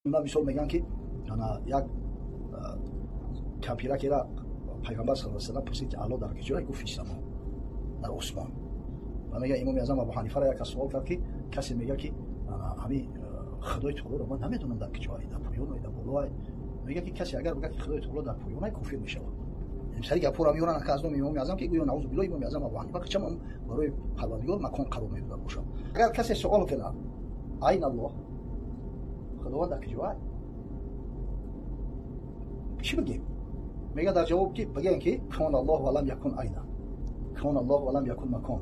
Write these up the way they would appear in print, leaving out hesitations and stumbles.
Мисол мегӯянд, ки як кампиракера Пайғамбар саллаллоҳу алайҳи васаллам пурсид, ки Аллоҳ дар куҷо? Гуфт: фиссамо, дар осмон. Ва мегӯяд, Имоми Аъзам Абу Ҳанифаро як кас суол кард, ки касе мегӯяд, ки ҳамин Худои Таолоро ман намедонам дар куҷоай, дар поёнай, дар болоай. Мегӯяд, ки касе агар бигӯяд, ки Худои Таоло дар поёнай, кофир мешавад. Сари гапҳоро меоранд аз номи Имоми Аъзам, ки гӯё, наузу биллоҳ, Имоми Аъзам Абу Ҳанифа чам барои Парвардигор макон қарор медода бошад. Агар касе суол кунад: айна Аллоҳ, Худованд дар куҷоай, чӣ бигем? Мегӯяд дар ҷавоб, ки бигӯем, ки кон Аллоҳ валам якун айна, кон Аллоҳ валам якун макон.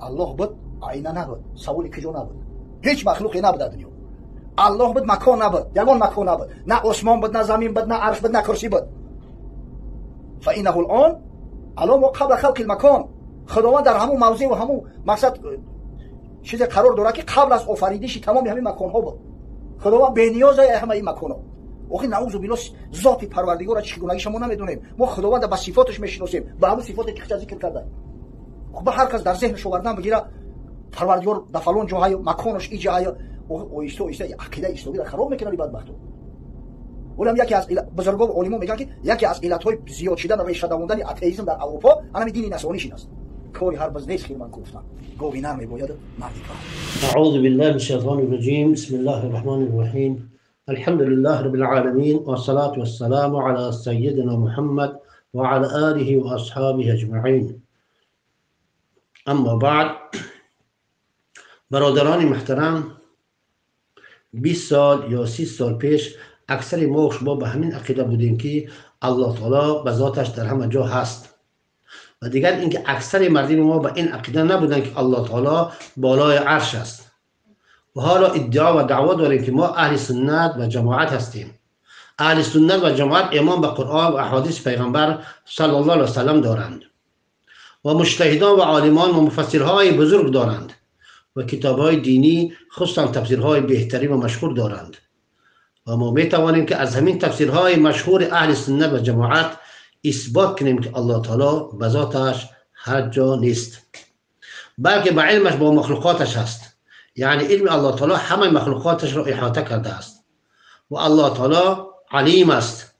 Аллоҳ буд, айна набуд, саволи куҷо набуд, ҳеҷ махлуқе набуд дар дунё. Аллоҳ буд, макон набуд, ягон макон набуд, на осмон буд, на замин буд, на арш буд, на курсӣ буд. Фаиннаҳу лон ало мо қабла халқи макон. Худованд дар ҳамун мавзеъу ҳамун мақсад чизе қарор дорад, ки қабл аз офаридиши тамоми ҳамин маконҳо буд. Худованд бениёз ҳамаи ин маконҳо. Охи, наузу биллоҳ, зоти Парвардигора чӣ гунагиша мо намедонем. Мо Худованда ба сифоташ мешиносем, ба ҳамун сифоте ки хича зикр карда. Ба ҳар кас дар зеҳнаш овардан бигира, Парвардигор дар фалон ҷоҳаю маконош иҷаҳаю, оҳиста оҳиста ақидаи исломиро хароб мекунад бадбахту. Олам яке аз бузурго олимо мегӯянд, ки яке аз иллатҳои зиёд шидан ва реша давондани атеизм дар Аврупо ҳанами дини насронишин аст. Кори ҳар биз нест хирман гуфтан, гови нар мебояд марди кор. أعوذ بالله من الشيطان الرجيم. بسم الله الرحمن الرحيم. الحمد لله رب العالمين، والصلاة والسلام على سيدنا محمد وعلى آله وأصحابه أجمعين. أما بعد، برادران محترم، 20 سال یا 30 سال پیش اکثر ما و شما به همین عقیده بودیم که الله تعالی به ذاتش در همه جا هست. و دیگر اینکه اکثر مردم ما به این عقیده نبودند که الله تعالی بالای عرش است. و حالا ادعا و دعوا داریم که ما اهل سنت و جماعت هستیم. اهل سنت و جماعت ایمان به قرآن و احادیث پیغمبر صلی الله علیه و سلم دارند و مجتهدان و عالمان و مفسرهای بزرگ دارند و کتابهای دینی، خصوصا تفسیرهای بهترین و مشهور دارند. و ما می توانیم که از همین تفسیرهای مشهور اهل سنت و جماعت اثبات کنیم که الله تعالی به ذاتش هر جا نیست، بلکه به علمش با مخلوقاتش هست. یعنی علم الله تعالی همه مخلوقاتش را احاطه کرده است و الله تعالی علیم است،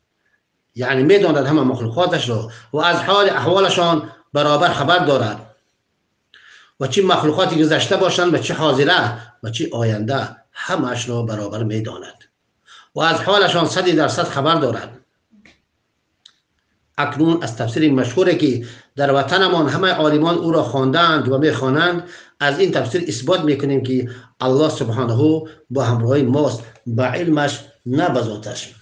یعنی میداند همه مخلوقاتش را و از حال احوالشان برابر خبر دارد و چه مخلوقاتی گذشته باشند و چه حاضره و چه آینده، همه‌اش را برابر میداند و از حالشان 100% خبر دارد. اکنون از تفسیر مشهوری که در وطنمان همه عالمان او را خواندند و میخوانند، از این تفسیر اثبات میکنیم که الله سبحانه با همراهی ماست، به علمش نه به ذاتش.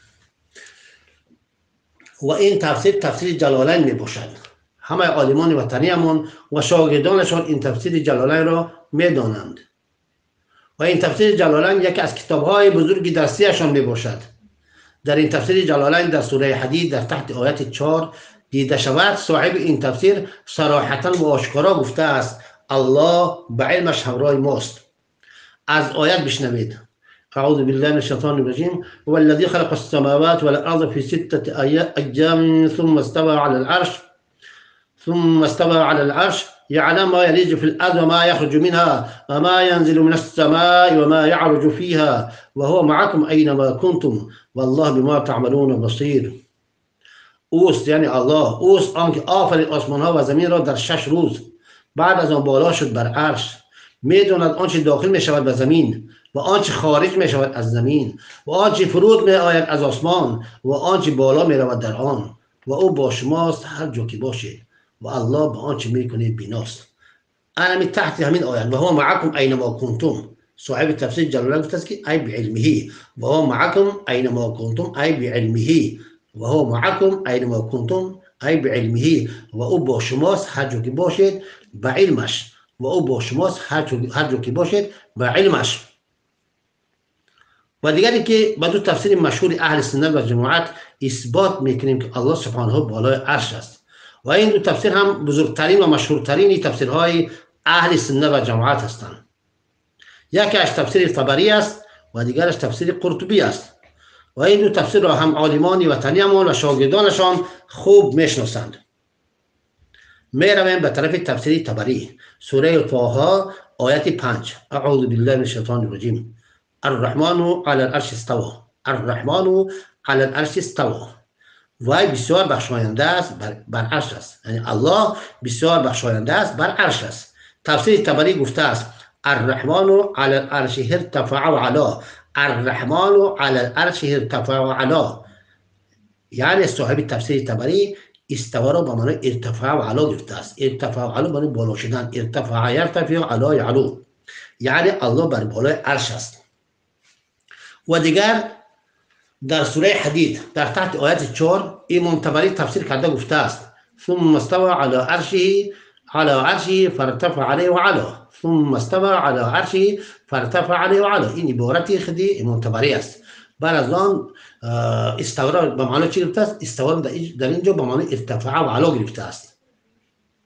و این تفسیر تفسیر جلالین میباشد. همه عالمان وطنیمان و شاگردانشان این تفسیر جلالین را میدانند و این تفسیر جلالین یکی از کتابهای بزرگ درسیشان میباشد. در این تفسیر جلالین در سوره حدید در تحت آیت 4 دیده شود، صاحب این تفسیر صراحتا و آشکارا گفته است الله به علمش همراه ماست. از آیت بشنوید: اعوذ بالله من الشیطان الرجیم. هو الذی خلق السماوات والارض في ستة ایام ثم استوى على العرش يعلم ما يلج في الأرض وما يخرج منها وما ينزل من السماء وما يعرج فيها وهو معكم أينما كنتم والله بما تعملون بصير. اوست، یعنی الله اوست آنکه آفرید آسمان ها و زمین را در 6 روز، بعد از آن بالا شد بر عرش. میداند آنچه داخل می شود به زمین و آنچه خارج می شود از زمین و آنچه فرود می آید از آسمان و آنچه بالا می رود در آن، و او با شماست هر جا که باشید و الله به آنچه میکنید بیناست. انا تحت همین آیت و هو معکم اینما کنتم، صاحب تفسیر جلالین گفته است که ای بعلمه، و هو معکم اینما کنتم ای بعلمه، و هو معکم اینما کنتم ای بعلمه، و او با شماست هر جا که باشید به علمش، و او با شماست هر جا که باشید به علمش. و دیگری که با دو تفسیر مشهور اهل سنت و جماعت اثبات میکنیم که الله سبحانه بالای عرش است. و این دو تفسیر هم بزرگترین و مشهورترین تفسیرهای اهل سنت و جماعت هستند. یکی از تفسیر طبری است و دیگرش تفسیر قرطبی است. و این دو تفسیر را هم عالمان وطنیمان و شاگردانشان خوب میشناسند. میرویم به طرف تفسیر طبری، سوره طه، آیت 5. اعوذ بالله من الشیطان الرجیم. الرحمن علی العرش استوی، الرحمن علی العرش استوی. وای بسیار بخشاینده است بر عرش است، یعنی الله بسیار بخشاینده است بر عرش است. تفسیر طبری گفته است الرحمن علی العرش ارتفع و علا، الرحمن علی العرش ارتفع و علا، یعنی صاحب تفسیر طبری استوا را به معنای ارتفاع و علا گرفته است. ارتفاع و علا معنی بالا شدن، ارتفاع یرتفع علا یعلو، یعنی الله بر بالای عرش است. و دیگر در سوره حدید در تحت آیت 4 امام طبری تفسیر کرده گفته است ثم استوى على عرشه على عرشه فارتفع علیه و علا، ثم استوى على عرشه فارتفع علیه و علا. این عبارت خودی امام طبری است. بعد از آن استوى را به معنی چی گرفته است؟ استوى را در اینجا به معنی ارتفاع و علا گرفته است.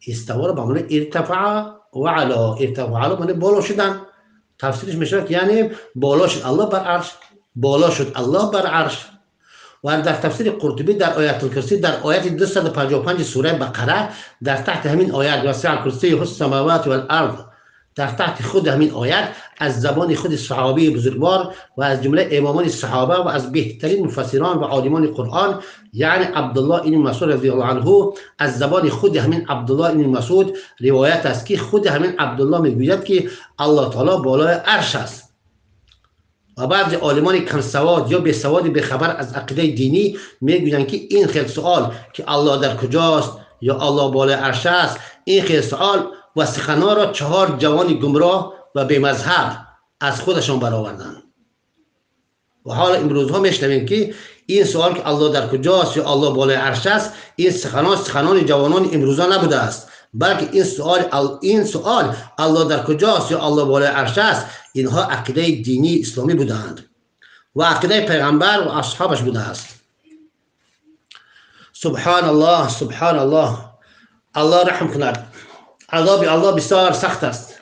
استوى را به معنی ارتفاع و علا، ارتفاع و علا معنی بالا شدن. تفسیرش میشه که یعنی بالا شد الله بر عرش، بالا شد الله بر عرش. و در تفسیر قرطبی در آیت الکرسی در آیت 255 سوره بقره در تحت همین آیت وسع کرسیه السماوات والارض، در تحت خود همین آیت از زبان خود صحابی بزرگوار و از جمله امامان صحابه و از بهترین مفسران و عالمان قرآن یعنی عبدالله بن مسعود رضی الله عنه، از زبان خود همین عبدالله بن مسعود روایت است که خود همین عبدالله میگوید که الله تعالی بالای عرش است. و بعضی عالمان کم سواد یا بی سواد بی خبر از عقیده دینی میگویند که این خیلی سوال که الله در کجاست یا الله بالای عرش است، این خیلی سوال و سخنان را 4 جوان گمراه و بی مذهب از خودشان برآوردند. و حالا امروزها میشنویم که این سوال که الله در کجاست یا الله بالای عرش است، این سخنان سخنان جوانان امروزها نبوده است، بلکه این سوال الله در کجاست یا الله بالای عرش است، اینها عقیده دینی اسلامی بودند و عقیده پیغمبر و اصحابش بوده است. سبحان الله، سبحان الله. الله رحم کند. عذاب الله بسیار سخت است.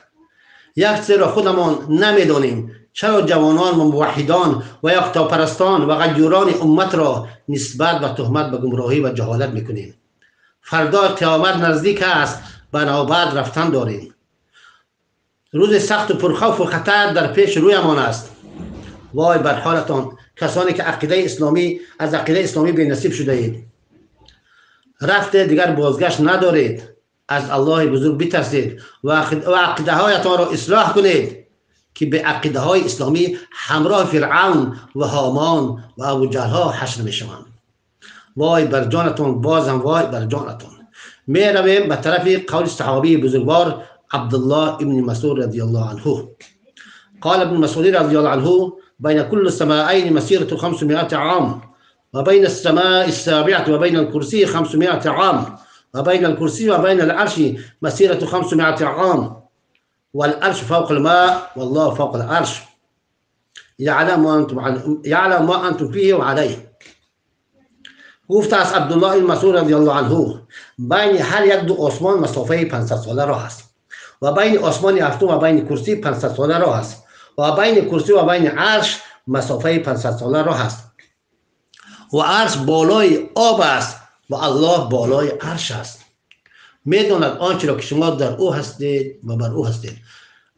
یک چیز را خودمان نمیدانیم، چرا جوانان و موحدان و یکتاپرستان و غیوران امت را نسبت و تهمت به گمراهی و جهالت میکنیم. فردا قیامت نزدیک است، بنابر رفتن داریم. روز سخت و پرخوف و خطر در پیش رویمان است. وای بر حالتان کسانی که عقیده اسلامی از عقیده اسلامی بی نصیب شده اید، رفته دیگر بازگشت ندارید. از الله بزرگ بترسید و عقیده هایتان را اصلاح کنید که به عقیده های اسلامی همراه فرعون و هامان و ابو جهل ها حشر می شوند. وای بر جانتان، بازم وای بر جانتان. می رویم به طرف قول صحابی بزرگوار عبدالله ابن مسعود رضی الله عنه. قال ابن مسعود رضی الله عنه بین كل السماءين مسيرة 500 عام وبين السماء السابعة وبين الكرسي 500 عام وبين الكرسي وبين العرش مسيرة 500 عام والعرش فوق الماء والله فوق العرش يعلم ما أنتم فيه وعليه. گفت از عبدالله بن مسعود رضی الله عنه بین هر یک دو آسمان مسافه 500 ساله راه است و بین آسمان هفتم و بین کرسی 500 ساله راه است و بین کرسی و بین عرش مسافه 500 ساله راه است و عرش بالای آب است و الله بالای عرش است. میداند آنچه را که شما در او هستید و بر او هستید.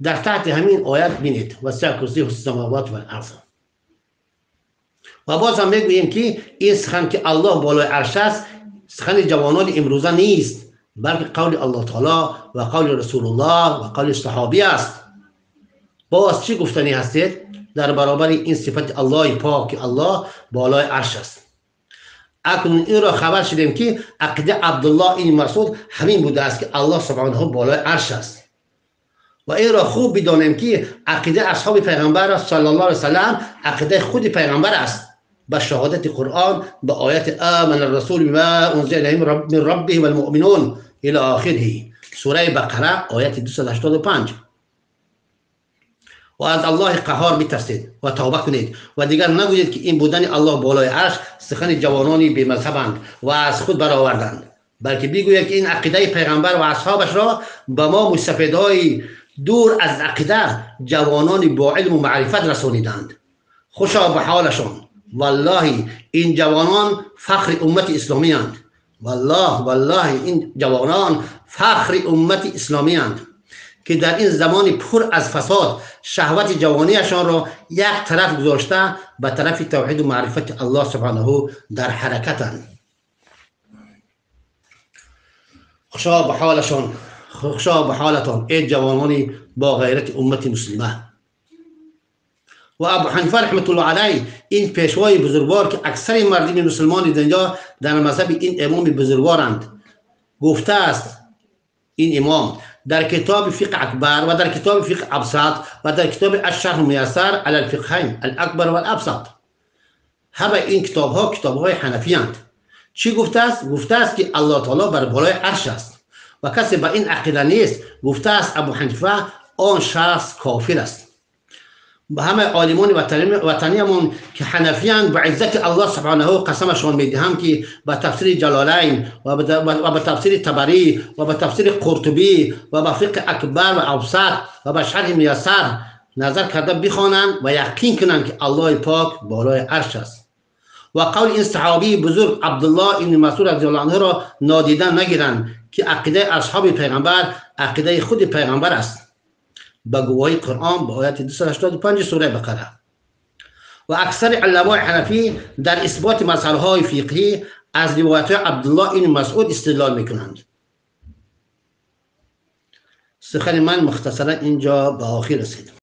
در تحت همین آیت بینید وسع کرسیه السماوات و الارض. و باز هم میگوییم که این سخن که الله بالای عرش است سخن جوانان امروزه نیست، بلکه قول الله تعالی و قول رسول الله و قول صحابی است. باز چی گفتنی هستید در برابر این صفت الله پاک که الله بالای عرش است؟ اکنون این را خبر شدیم که عقیده عبدالله این مسعود همین بوده است که الله سبحانه بالای عرش است. و این را خوب بدانیم که عقیده اصحاب پیغمبر صلی الله علیه و سلم عقیده خود پیغمبر است، به شهادت قرآن به آیت آمن الرسول بما انزل الیه من ربه والمؤمنون الی آخره، سوره بقره آیت 285. و از الله قهار بترسید و توبه کنید و دیگر نگویید که این بودن الله بالای عرش سخن جوانانی بی مذهبند و از خود برآوردند، بلکه بگویید که این عقیده پیغمبر و اصحابش را به ما مستفیدهای دور از عقیده جوانان با علم و معرفت رسانیدند. خوشا به حالشان، والله این جوانان فخر امت اسلامی اند. والله والله این جوانان فخر امت اسلامی اند. که در این زمان پر از فساد شهوت جوانیشان را یک طرف گذاشته به طرف توحید و معرفت الله سبحانه در حرکتند. خوشا به حالشان، خوشا به حالتان ای جوانانی با غیرت امت مسلمه. و ابو حنیفه رحمت الله علیه این پیشوای بزرگوار که اکثر مردم مسلمان دنیا در مذهب این امام بزرگوارند، گفته است این امام در کتاب فقه اکبر و در کتاب فقه ابسط و در کتاب الشرح میسر علی الفقهین الاکبر و الابسط، همه این کتاب ها کتاب های حنفی اند. چی گفته است؟ گفته است که الله تعالی بر بالای عرش است و کسی به این عقیده نیست. گفته است ابو حنیفه آن شخص کافر است. به همه عالمان وطنیمون که حنفیان به عزت الله سبحانه قسمشان میدهم که به تفسیر جلالین و به تفسیر طبری و به تفسیر قرطبی و به فقه اکبر و اوسط و به شرح میسر نظر کرده بخوانند و یقین کنند که الله پاک بالای عرش است. و قول این صحابی بزرگ عبدالله ابن مسعود رضی الله عنه را نادیده نگیرند که عقیده اصحاب پیغمبر عقیده خود پیغمبر است، به گواهی قرآن به آیت 285 سوره بقره. و اکثر علمای حنفی در اثبات مسئله های فقهی از روایت عبدالله ابن مسعود استدلال میکنند. سخن من مختصرا اینجا به آخر رسید.